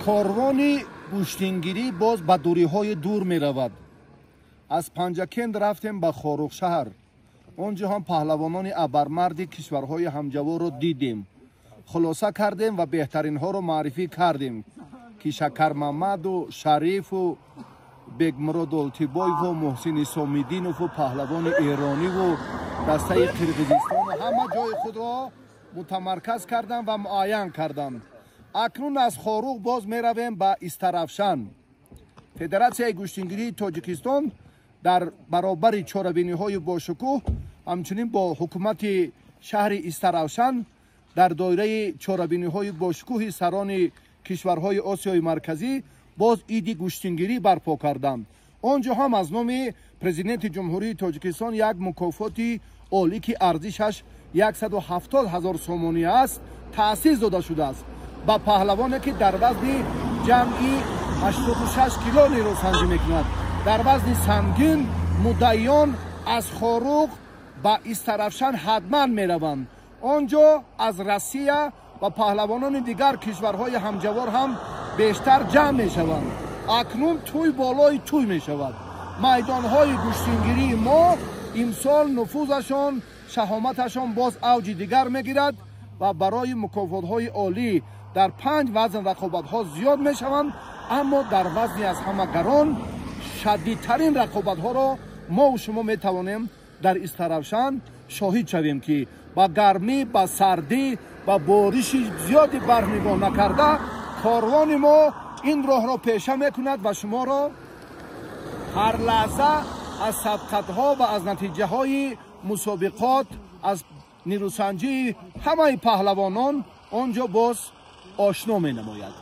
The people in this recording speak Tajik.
Корвони гӯштингирӣ боз ба дуриҳои дур меравад. Аз Панҷакент рафтем ба Хоруғшаҳр. Он ҷо ҳам паҳлавонони абармарди кишварҳои ҳамҷаворро дидем, хулоса кардем ва беҳтаринҳоро маърифӣ кардем, ки Шакармамаду Шарифу Бекмурод Олтибоеву Муҳсини Сомиддинову паҳлавони эрониву дастаи Қирғизистону ҳама ҷои худро мутамарказ карданд ва муайян карданд. Акнун аз Хоруғ боз меравем ба Истаравшан. Федератсияи гӯштингирии Тоҷикистон дар баробари чорабиниҳои бошукӯҳ ҳамчунин бо ҳукумати шаҳри Истаравшан дар доираи чорабиниҳои бошукӯҳи сарони кишварҳои Осиёи Марказӣ боз иди гӯштингирӣ барпо карданд. Он ҷо ҳам аз номи президенти Ҷумҳурии Тоҷикистон як мукофоти олӣ, ки арзишаш 170 ҳазор сомонӣ аст, таъсис дода шудааст ба паҳлавоне, ки дар вазни ҷамъи 86 кило нерӯсанҷӣ мекунад. Дар вазни сангин муддаиён аз Хоруғ ба Истаравшан ҳатман мераванд. Он ҷо аз Россия ва паҳлавонони дигар кишварҳои ҳамҷавор ҳам бештар ҷамъ мешаванд. Акнун тӯй болои тӯй мешавад. Майдонҳои гӯштингирии мо имсол нуфузашон, шаҳоматашон боз авҷи дигар мегирад ва барои мукофотҳои олӣ дар 5 вазн рақобатҳо зиёд мешаванд, аммо дар вазни аз ҳама гарон шадидтарин рақобатҳоро мову шумо метавонем дар Истаравшан шоҳид шавем, ки ба гармӣ, ба сардӣ, ба бориши зиёди барф нигоҳ накарда корвони мо ин роҳро пеша мекунад ва шуморо ҳар лаҳза аз сабқатҳо ва аз натиҷаҳои мусобиқот, аз нерӯсанҷии ҳамаи паҳлавонон он ҷо боз ошно менамояд.